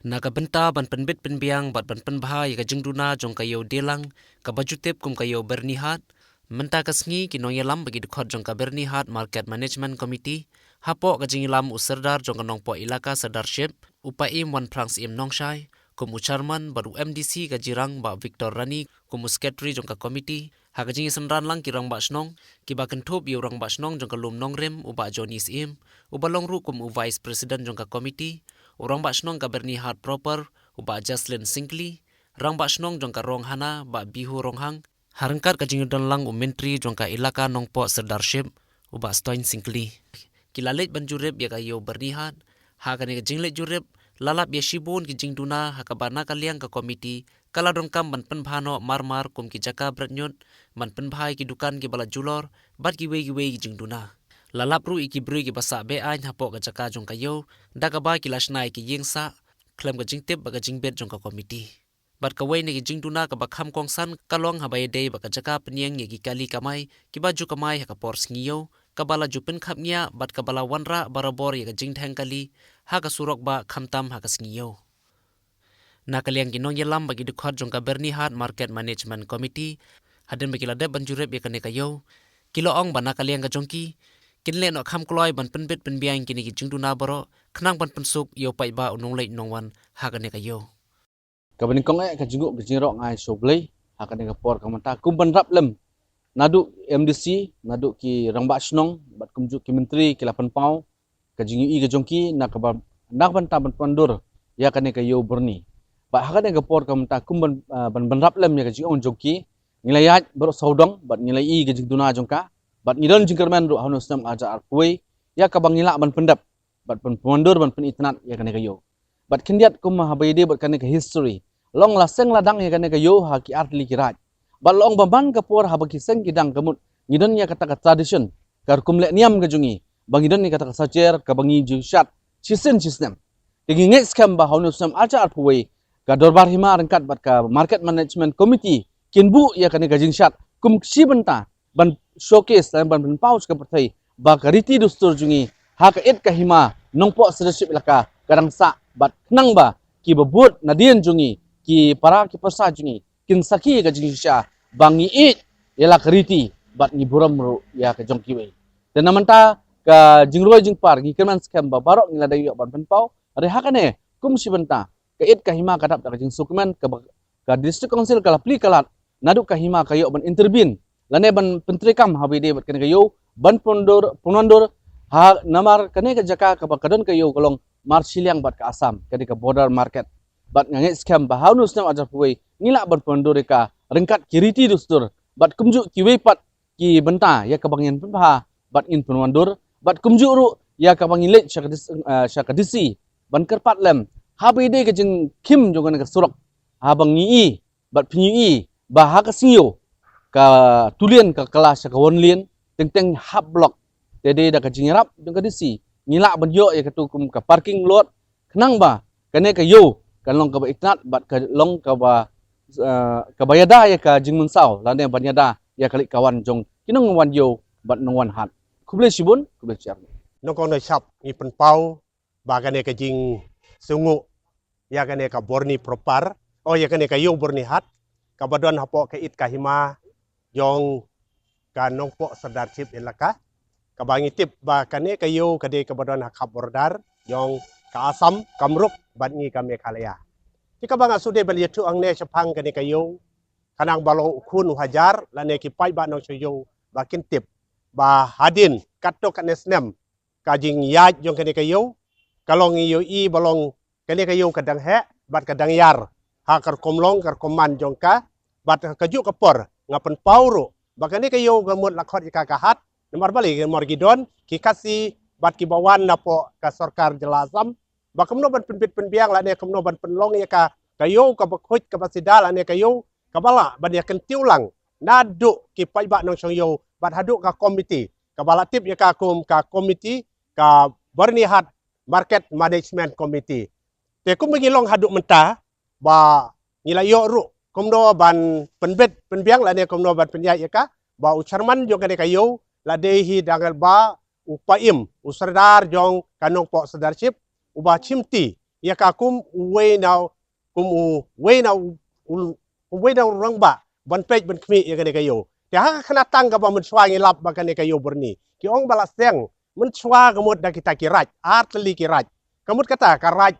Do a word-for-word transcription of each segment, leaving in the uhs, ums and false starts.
Na ka bynta ban pynbit pynbiang bad ban pynbha ïa ka jingduna jong ka ïew Delang, kaba ju tip kum ka ïew Byrnihat, mynta ka sngi ki nongïalam bad ki dkhot jong ka Byrnihat Market Management Committee, hapoh ka jingïalam u Serdar jong ka Nongpoh Elaka Serdarship, u Paiem Wanphrang Syiem Nongshai, kum u Chairman bad u M D C ka Jirang Bah Victor Rani, kum u Secretary jong ka Committee, ha ka jingïasynran lang ki Rangbah Shnong, kiba kynthup ïa u Rangbah Shnong jong ka Lum Nongrim, u Bah Johnny Syiem, uba long ruh kum u Vice President jong ka Committee, u Rangbah Shnong ka Byrnihat proper, u Bah Jaslyn Syngkli, Rangbah Shnong jong ka Ronghana, Bah Bihu Ronghang, ha ryngkat ka jingdon lang u Myntri jong ka Elaka Nongpoh Serdarship, u Bah Stoin Syngkli. Ki la leit ban jurip ïa ka ïew Byrnihat, ha kane ka jingleit jurip, la lap ïa shibun ki jingduna ha kaba na ka liang ka Committee, ka la donkam ban pynbha noh marmar kum ki jaka bret ñiut, ban pynbha ïa ki dukan kiba la julor, bad kiwei kiwei ki jingduna. La lap ruh ïa ki briew kiba sah be-aiñ hapoh ka jaka jong ka ïew, da kaba ki la shna ïa ki ïing sah, khlem ka jingtip bad ka jingbit jong ka Committee. Bad kawei na ki jingduna kaba kham kongsan ka long haba ïadei bad ka jaka pynïeng ïa ki kali kamai, kiba ju kamai ha ka por sngi ïew, kaba la ju pynkhapngiah bad kaba la wanrah barabor ïa ka jingdheng kali, ha ka surok bah khamtam ha ka sngi ïew. Na ka liang ki nongïalam bad ki dkhot jong ka Byrnihat Market Management Committee, hadien ba ki la dep ban jurip ïa kane ka ïew, ki la ong ba na ka liang ka jong ki, kin leh noh kham kloi ban pynbit pynbiang kine ki jingduna baroh, khnang ban pynsuk ïa u paidbah u nongleit nongwan ha kane ka ïew. Kaba nyngkong eh ka jinguk ka jingrok nga ai sha U Blei, ha kane ka por ka mynta kum ban rap lem naduh M D C, naduh ki Rangbah Shnong, bad kumjuh ki Myntri ki la pynpaw ka jingïohi ka jong ki na kaba, na ka bynta ban pyndur ïa kane ka ïew Byrni. Bad ha kane ka por ka mynta kum ban, ah, ban, ban rap lem ïa ka jingong jong ki, ngi la ïaid baroh sawdong bad ngi la ïohi ka jingduna jong ka, bad ngi don jingkyrmen ruh ha une u snem arhajar arphew wei, ïa kaba ngi lah ban pyndep bad pyn-, pynwandur ban pynitynnad ïa kane ka ïew. Bad khyndiat kum haba ïadei bad kane ka history, long la seng la dang ïa kane ka ïew ha ki artylli ki raid. Bad long ba man ka por haba ki seng ki dang ka mut ngi don ïa kata ka tradition, ka rukom leh niam ka jong ngi, ba ngi don ïa kata ka sajer kaba ngi ju shad shisien shisnem. Te ngi ngeit skhem ba ha une u snem arhajar arphew wei, ka Dorbar Hima ryngkat bad ka Market Management Committee kin buh ïa kane ka jingshad kum shi bynta ban showcase lane ban pynpaw sha ka pyrthei ba ka riti dustur jong ngi ha ka ïit ka hima Nongpoh Serdarship Elaka ka dang sah, bad khnang ba kiba bud nadien jong ngi, ki para ki parsa jong ngi kin sakhi ka jingshisha ba ngi ïeit ïa la ka riti bad ngi burom ruh ïa ka jong kiwei. Te na mynta ka jingroi jingpar ngi kyrmen skhem ba baroh ngi la dei ïoh ban pynpaw. Hynrei ha kane kum shi bynta ka ïit ka hima ka dap da ka jingsngewkmen kaba ka District Council ka la plie ka lad naduh ka hima ka ïoh ban intervene lane ban pyntreikam haba ïadei bad kane ka ïew ban pynwandur, pynwandur ha namar kane ka jaka kaba ka don ka ïew ka long marshiliang bad ka Assam, kane ka border market. Bad nga ngeit skhem ba ha une u snem arhajar arphew wei ngi lah ban pynwandur ïa ka ryngkat ki riti dustur bad kumjuh kiwei pat ki bynta ïa kaba ngin pynbha bad ngin pynwandur, bad kumjuh ruh ïa kaba ngin leit sha ka dis-, eh, sha ka D C ban kyrpad lem haba ïadei ka jingkhim jong kane ka surok, haba ngi i bad pynïohi ba ha ka sngi ïew ka two lane ka kylla sha ka one lane, teng teng half block. Te dei da ka jingïarap jong ka D C ngi lah ban ïoh ïa katu kum ka parking lot, khnang ba kane ka ïew kan long kaba itynnad bad ka long kaba, eh, kaba ïada ïa ka jingmynsaw lane ban ïada ïa ka leit ka wan jong ki nongwan ïew bad nongwan hat. Khublei shibun, khublei shihajar nguh. Nyngkong nyngshap ngi pynpaw ba kane ka jingsngewnguh ïa kane ka Byrni proper, oh, ïa kane ka ïew Byrnihat kaba don hapoh ka ïit ka hima jong ka Nongpoh Serdarship Elaka, kaba ngi tip ba kane ka ïew ka dei kaba don ha khap border jong ka Assam, Kamrup bad ngi ka Meghalaya. Te kaba nga shu dei ban ïathuh hangne shaphang kane ka ïew, khnang ba long u khun u hajar lane ki paidbah nongshong ïew ba kin tip ba hadien katto katne snem ka jingïaid jong kane ka ïew ka long, ngi ïohi ba long kane ka ïew ka dang heh bad ka dang ïar ha ka rukom long ka rukom man jong ka. Bad ha kajuh ka por nga pynpaw ruh ba kane ka ïew ka mut la khot ïa ka ka hat, namar balei? Namar ki don ki Khasi bad kiba wan napoh ka sorkar jylla Assam ba kumno ban pynbit pynbiang lane kumno ban pynlong ïa ka, ka ïew kaba khuid kaba sida lane ka ïew kaba lah ban ïa kyntiew lang naduh ki paidbah nongshong ïew bad haduh ka komiti kaba la tip ïa ka kum ka komiti ka Byrnihat Market Management Committee. Te kumba ngi long haduh mynta ba ngi la ïoh ruh kumno ban pynbit pynbiang lane kumno ban pynïaid ïa ka, ba u chairman jong kane ka ïew la dei hi dang ba u Paiem, u Serdar jong ka Nongpoh Serdarship, uba shimti ïa ka kum uwei na, kum uwei na u, u, uwei na u rangbah ban peit ban khmih ïa kane ka ïew. Te ha ka khynnah tang kaba mynshuwa ngi lap ba kane ka ïew Byrni ki ong ba la seng mynshuwa ka mut da kita ki raid, ar tylli ki raid. Ka mut kata ka raid,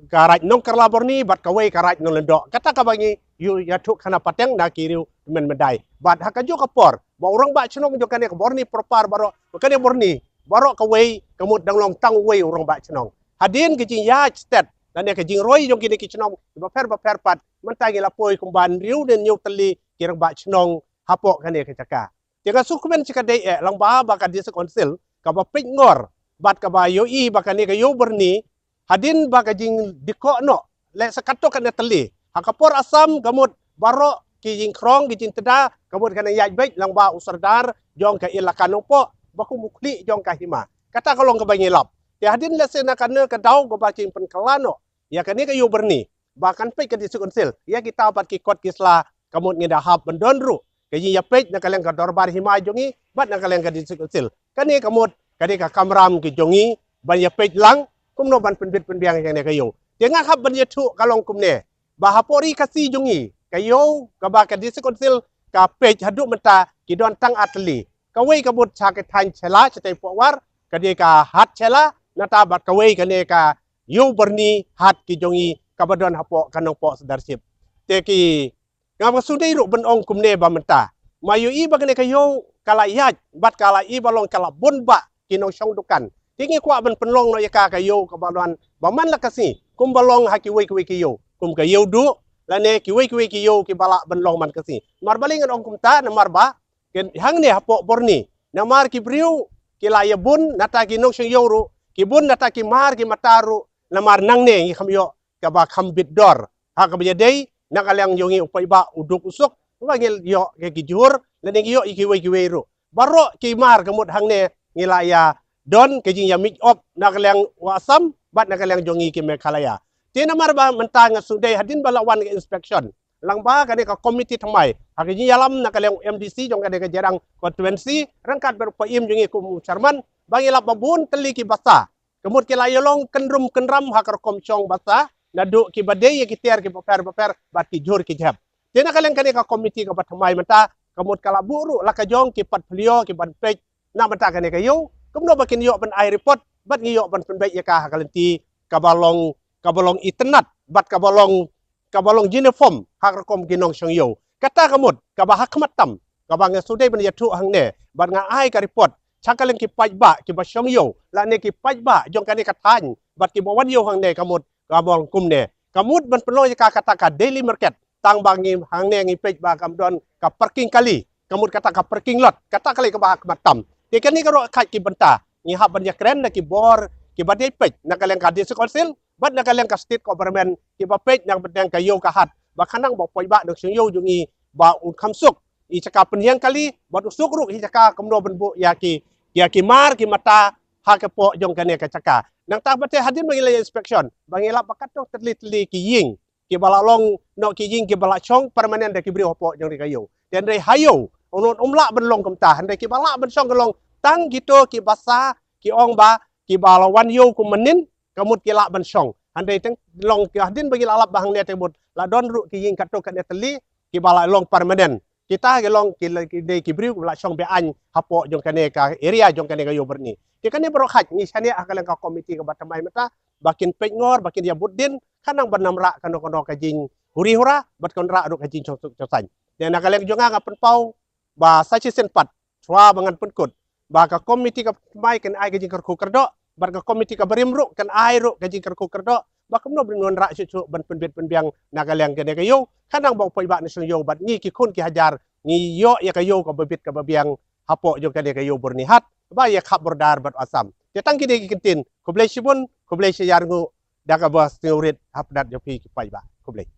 ka raid Nongkylla Byrni bad kawei ka raid Nonglyndok. Kata kaba ngi ïoh ïathuh khana pateng na ki riew mynmyndai. Bad ha kajuh ka por ba u rangbah shnong jong kane ka Byrni proper baroh, ba kane Byrni baroh kawei ka mut dang long tang uwei u rangbah shnong. Hadien ka jingïaid stet lane ka jingroi jong kine ki shnong bapher bapher pat, mynta ngi la poi kumba hynriew ne hynñiew tylli ki rangbah shnong hapoh kane ka jaka. Te nga sngewkmen shikatdei eh lyngba ba ka District Council kaba peit ngor bad kaba ïohi ba kane ka ïew Byrni hadien ba ka jingdikoh noh leh sa katto katne tylli. Ha ka por Assam ka mut baroh ki jingkhrong ki jingtda ka mut ka nang ïaid beit lyngba u sordar jong ka Elaka Nongpoh ba kum u khlieh jong ka hima. Kata ka long kaba ngi lap. Te hadien lehse na kane ka daw kaba jingpynkylla noh ïa kane ka ïew Byrni ba kan peit ka District Council ïa kita bad ki kot ki sla, ka mut ngi da hap ban don ruh ka jingïapeit na ka liang ka dorbar hima jong ngi bad na ka liang ka District Council. Kane ka mut ka dei ka kamram ki jong ngi ban ïapeit lang kumno ban pynbit pynbiang ïa kane ka ïew. Te nga hap ban ïathuh ka long kumne ba hapoh Ri Khasi jong ngi ka ïew kaba ka District Council ka peit haduh mynta ki don tang ar tylli. Kawei ka mut sha ka thaiñ Shella shatei Pohwar, ka dei ka Hat Shella, nangta bad kawei kane ka ïew Byrni Hat ki jong ngi kaba don hapoh ka Nongpoh Sirdarship. Te ki, nga ba sngewdei ruh ban ong kumne ba mynta ma ïohi ba kane ka ïew ka la ïaid bad ka la i ba long ka la bun bah ki nongshong dukan. Te ngi kwah ban pynlong noh ïa ka ka ïew kaba don ba man la ka sngi kumba long ha kiwei kiwei ki ïew, kum ka ïew duh lane kiwei kiwei ki ïew kiba lah ban long man ka sngi. Namar balei ngan ong kumta? Namar ba ken hangne hapoh Byrni namar ki briew ki la ïa bun nangta ki nongshong ïew ruh ki bun, nangta ki mar ki mata ruh namar nangne ngi kham ïoh kaba kham bit dor. Ha kaba ïadei na ka liang jong ngi u paidbah u duk u suk, ba ngi ïoh ïa ki jhur lane ngi ïoh ïa kiwei kiwei ruh. Baroh ki mar ka mut hangne ngi la ïa don ka jingïamih op na ka liang u Assam bad na ka liang jong ngi ki Meghalaya. Te namar ba mynta nga sngewdei hadien ba la wan ka inspection lyngba kane ka komiti thymmai ha ka jingïalam na ka liang u M D C jong kane ka Jirang constituency ryngkat bad u paiem jong ngi kum u chairman, ba ngi lap ba bun tylli ki basa ka mut ki la ïalong kynrum kynram ha ka rukom shong basa naduh kiba dei ïa ki tiar kiba pher bapher bad ki jhur ki jhep. Te na ka liang kane ka komiti kaba thymmai mynta ka mut ka la buh ruh la ka jong ki portfolio ki ban peit na mynta kane ka ïew kumno ba kin ïoh ban ai report bad ngi ïoh ban pynbeit ïa ka ha ka lynti kaba long, kaba long itynnad bad kaba long, kaba long uniform ha ka rukom ki nongshong ïew. Kata ka mut kaba ha khmat tam kaba nga sngewdei ban ïathuh hangne bad nga ai ka report sha ka liang ki paidbah kiba shong ïew lane ki paidbah jong kane ka thaiñ bad kiba wan ïew hangne ka mut kaba long kumne. Ka mut ban pynlong ïa ka kata ka daily market tang ba ngi hangne ngi peit ba kam don ka parking kali, ka mut kata ka parking lot, kata kali kaba ha khmat tam. Te kane ka ruh khait ki bynta ngi hap ban ïakren da ki bor kiba dei peit na ka liang ka District Council bad na ka liang ka State Government kiba peit na ka bynta ka ïew ka hat ba khnang ba u paidbah nongshong ïew jong ngi ba un kham suk ïa ka pynhiang kali bad u suk ruh ïa ka kumno ban buh ïa ki, ïa ki mar ki mata ha ka poh jong kane ka jaka. Nangta bad te hadien ba ngi la inspection ba ngi lap ba katto tylli tylli ki ïing kiba la long noh ki ïing kiba la shong permanent da ki briew hapoh jong ri ka ïew. Te hynrei ha ïew un, um lah ban long kumta, hynrei kiba lah ban shong ka long tang kito ki basa ki ong ba kiba la wan ïew kum mynnin ka mut ki lah ban shong. Hynrei tang long ki hadien ba ngi la lap ba hangne te mut la don ruh ki ïing katto katne tylli kiba la long permanent. Kita ki long ki, ki dei ki briew kiba la shong be-aiñ hapoh jong kane ka area jong kane ka ïew Byrni. Ki kane baroh khait ngi shaniah ha ka liang ka komiti kaba thymmai mynta ba kin peit ngor ba kin ïa bud dien khnang ban ym rah kano kano ka jinghuri hura bad kan rah ruh ka jingshong suk shong saiñ. Te na ka liang jong nga nga pynpaw ba sa shisien pat shuwa ba ngan pynkut ba ka komiti kaba thymmai kan ai ka jingkyrkhu kyrdoh bad ka komiti kaba rim ruh kan ai ruh ka jingkyrkhu kyrdoh ba kumno ban wanrah shuh shuh ban pynbit pynbiang na ka liang kane ka ïew khnang ba u paidbah nongshong ïew bad ngi ki khun ki hajar ngi ïoh ïa ka ïew kaba bit kaba biang hapoh jong kane ka ïew Byrnihat ba ïa khap border bad Assam. Te tang kine ki kyntien, khublei shibun, khublei shihajar nguh da kaba sngewrit ha pdeng jong phi ki paidbah. Khublei.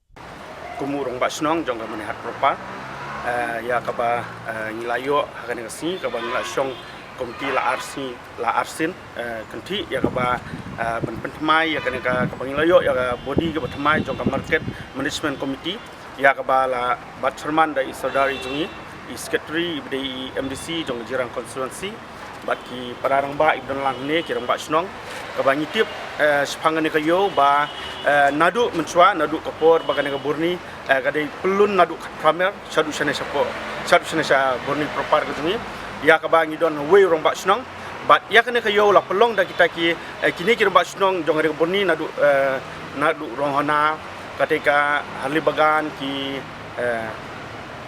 Kum u rangbah shnong jong ka Byrnihat proper, eh, ïa kaba, eh, ngi la ïoh ha kane ka sngi kaba ngi la shong komiti la ar sngi la ar sien, eh, kynthih ïa kaba, eh, ban pynthymmai ïa kane ka, kaba ngi la ïoh ïa ka body kaba thymmai jong ka Market Management Committee, ïa kaba la bat chairman da i sordar i jong ngi, i secretary, iba dei i M D C jong ka Jirang constituency bad ki para rangbah iba don lang hangne, ki rangbah shnong, kaba ngi tip eh, shaphang kane ka ïew ba, eh, naduh mynshuwa, naduh ka por ba kane ka burni, eh, ka dei pyllun naduh Khatkhlamer shaduh shane shapoh, shaduh shane sha burni proper ka jong ngi. Ïa kaba ngi don uwei u rangbah shnong. Bad ïa kane ka ïew la pynlong da kita ki, eh, kine ki rangbah shnong jong kane ka burni naduh, eh, naduh Ronghona, katei ka Harlibagan, ki, eh,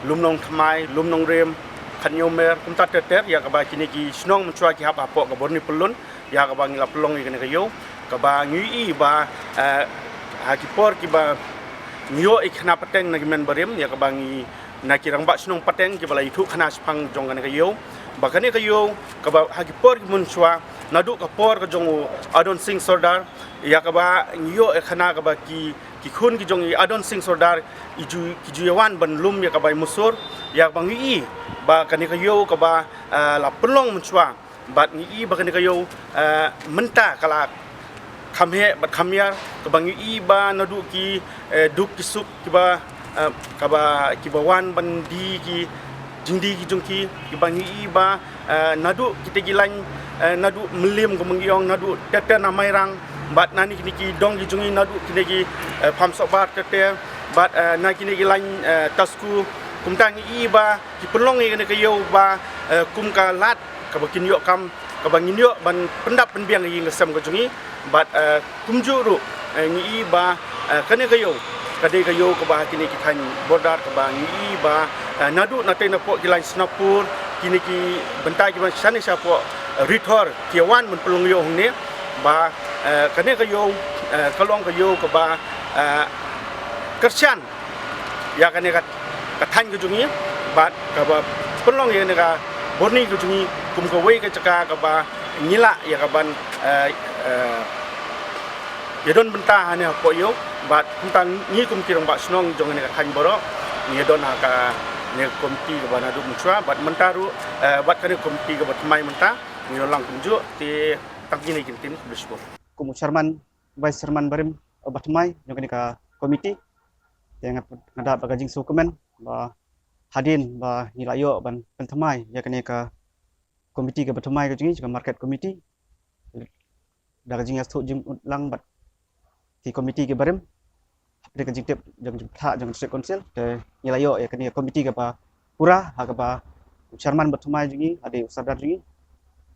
Lumnongthymmai, Lumnongrim, Khatñiewmer, kumta ter ter, ïa kaba kine ki shnong mynshuwa ki hap hapoh ka burni pyllun, ïa kaba ngi la pynlong ïa kane ka ïew, kaba ngi ïohi ba, eh, ha ki por kiba ngi ïoh ïa ki khana pateng na ki hynmen barim, ïa kaba ngi na ki rangbah shnong pateng kiba la ïathuh khana shaphang jong kane ka ïew. Ba kane ka ïew, kaba ha ki por ki mynshuwa, naduh ka por ka jong u Adon Singh Sordar, ïa kaba ngi ïoh ïa khana kaba ki, ki khun ki jong i Adon Singh Sordar, i ju, ki ju ïa wan ban lum ïa kaba i Musur, ïa kaba ngi ïohi ba kane ka ïew kaba, eh, la pynlong mynshuwa. Bad ngi ïohi ba kane ka ïew, eh, mynta ka la kham heh bad kham hiar, kaba ngi ïohi ba naduh ki, eh, duk ki suk kiba, eh, kaba, kiba wan ban die ki jingdie ki jong ki, kiba ngi ïohi ba, eh, naduh kita ki lain, eh, naduh Mylliem kumba ngi ong, naduh ter ter na Mairang, bad na kine ki dong ki jong ngi naduh kine ki, eh, Pamsohbar ter ter, bad, eh, na kine ki lain, eh, Tasku, kumta ngi ïohi ba ki pynlong ïa kane ka ïew ba, eh, kum ka lad kaba kin ïoh kam, kaba ngin ïoh ban pyndap pynbiang ïa ka ïing ka sem ka jong ngi. Bad, eh, kumjuh ruh, eh, ngi ïohi ba, eh, kane ka ïew ka dei ka ïew kaba ha kine ki thaiñ border kaba ngi ïohi ba, eh, naduh na tei na poh ki lain Sonapur, kine ki bynta kiba shane shapoh, eh, Rithor ki ïa wan ban pynlong ïew hangne. Ba, eh, kane ka ïew, eh, ka long ka ïew kaba, eh, kyrshan ïa kane ka, ka thaiñ ka jong ngi, bad kaba pynlong ïa kane ka burni ka jong ngi kum kawei ka jaka kaba ngi lah ïa kaban, eh, eh, ïa don bynta hangne hapoh ïew. Bad kumta ngi kum ki rangbah shnong jong kane ka thaiñ baroh ngi ïa don ha kane ka komiti kaba naduh mynshuwa, bad mynta ruh, eh, bad kane ka komiti kaba thymmai mynta ngi don lang kumjuh. Te tang kine ki ktien, khublei shibun. Kum u chairman, vice chairman barim, eh, ba thymmai jong kane ka komiti, te nga, nga da ba ka jingsngewkmen ba hadien ba ngi la ïoh ban pynthymmai ïa kane ka komiti kaba thymmai ka jong ngi, ka market committee, da ka jingïasngewthuh jingmut lang bad ki komiti ki barim, hapdeng ka jingtip jong jingpyrshah jong ka District Council, te ngi la ïoh ïa kane ka komiti kaba pura, ha kaba u chairman ba thymmai jong ngi, hadei u sordar jong ngi,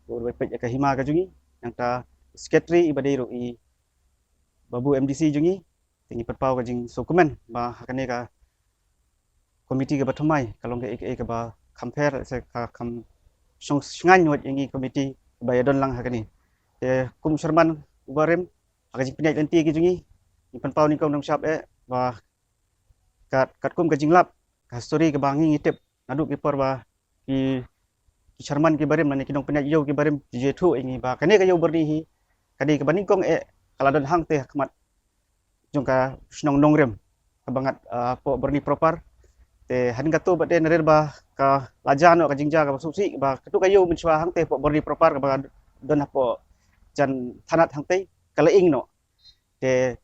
u dei ba peit ïa ka hima ka jong ngi, nangta secretary iba dei ruh i Babu M D C jong ngi, te ngi pynpaw ka jingsngewkmen ba ha kane ka komiti kaba thymmai ka long kaei kaei kaba kham pher, se ka kham shong shngaiñ wat ïa ngi komiti ba ïa don lang ha kane. Te kum u chairman uba rim, ha ka jingpynïaid lynti ki jong ngi, ngi pynpaw nyngkong dang shap eh ba kat, katkum ka jinglap, ka history kaba ngi ngi tip naduh ki por ba ki, ki chairman ki barim lane ki nongpynïaid ïew ki barim ki ju ïathuh ïa ngi ba kane ka ïew burni hi ka dei kaba nyngkong eh ka la don hangtei ha khmat jong ka shnong Nongrim kaba ngat, ah, hapoh burni proper. Te hadien katto pat te nalor ba ka la jia noh ka jingjia kaba sngewsih ba katto ka ïew mynshuwa hangtei hapoh burni proper kaba don hapoh jan thanat hangtei ka la ing noh. Te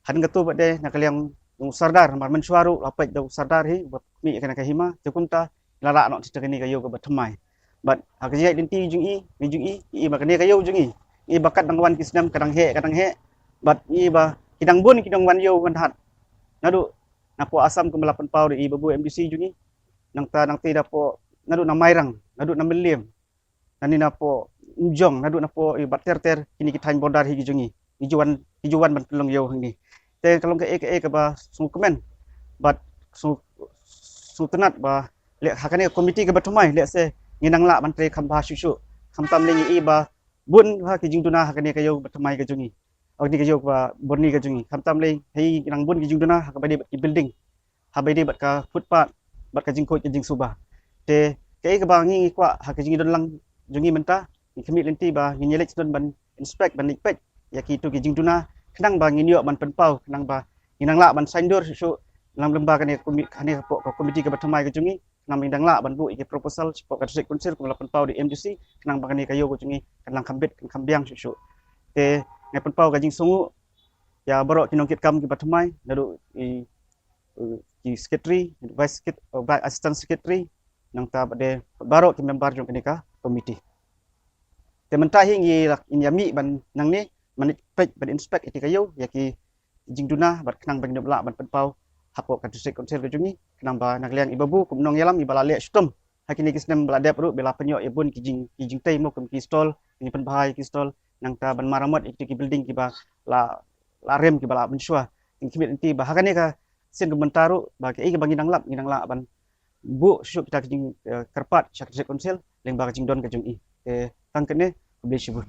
hadien katto pat te na ka liang jong u sordar, namar mynshuwa ruh la peit da u sordar hi ba khmih ïa kane ka hima, te kumta la lah noh te kane ka ïew kaba thymmai. Bad ha ka jingïaid lynti jong i, ngi jong i, i ba kane ka ïew jong i, i ba kat dang wan ki snem ka dang heh, ka dang heh. Bad i ba ki dang bun ki nongwan ïew wan hat naduh napoh Assam kumba la pynpaw da i Babu M D C jong i. Nangta nangtei napoh, naduh na Mairang, naduh na Mylliem, nane napoh Umjong, naduh napoh i bad ter ter kine ki thaiñ border hi ki jong i, ki ju wan, ki ju wan ban pynlong ïew hangne. Te ka long kaei kaei kaba sngewkmen bad sngew, sngewtynnat ba leh ha kane ka komiti kaba thymmai lehse ngin nang lah ban trei kham bha shuh shuh. Khamtam lei ngi i ba bun ha ki jingduna ha kane ka ïew ba thymmai ka jong i, ha kane ka ïew ba burni ka jong i. Khamtam lei hi nang bun ki jingduna ha kaba ïadei bad ki building, ha kaba ïadei bad ka footpath bad ka jingkhuid ka jingsuba. Te kaei kaba ngi ngi kwah ha ka jingdon lang jong ngi mynta, ngi khmih lynti ba ngin ïaleit sdang ban inspect, ban leit peit ïa kito ki jingduna khnang ba ngin ïoh ban pynpaw, khnang ba ngin nang lah ban saiñdur shuh shuh lang lem bad kane ka komi-, kane ka komiti kaba thymmai ka jong ngi, khnang ba ngin nang lah ban buh ïa ki proposal shapoh ka District Council kumba la pynpaw da i M D C, khnang ba kane ka ïew ka jong ngi kan nang kham bit, kan kham biang shuh shuh. Te nga pynpaw ka jingsngewnguh ïa baroh ki nongkitkam kiba thymmai, naduh i, i, ki secretary, vice secret-, eh, vice assistant secretary, nangta bad de baroh ki member jong kane ka komiti. Te mynta hi ngi la, ngin ïa mih ban nangne, ban peit ban inspect ïa ki ka ïew ïa ki jingduna bad khnang ba ngin ïoh lah ban pynpaw hapoh ka District Council ka jong ngi, khnang ba na ka liang i babu kum nongïalam iba la leh shitom ha kine ki snem ba la dep ruh, ba la pynïoh ïa bun ki jing ki jingtei mo kum ki stall, ki jingpynbha ïa ki stall, nangta ban maramot ïa ki building kiba la la rem kiba la mynshuwa. Ngi khmih lynti ba ha kane ka sien ka mynta ruh ba kaei kaba ngi dang lap ngi dang lah ban buh shuh kita ki jingkyrpad sha ka District Council lyngba ka jingdon ka jong i. Te tang kane, khublei shibun.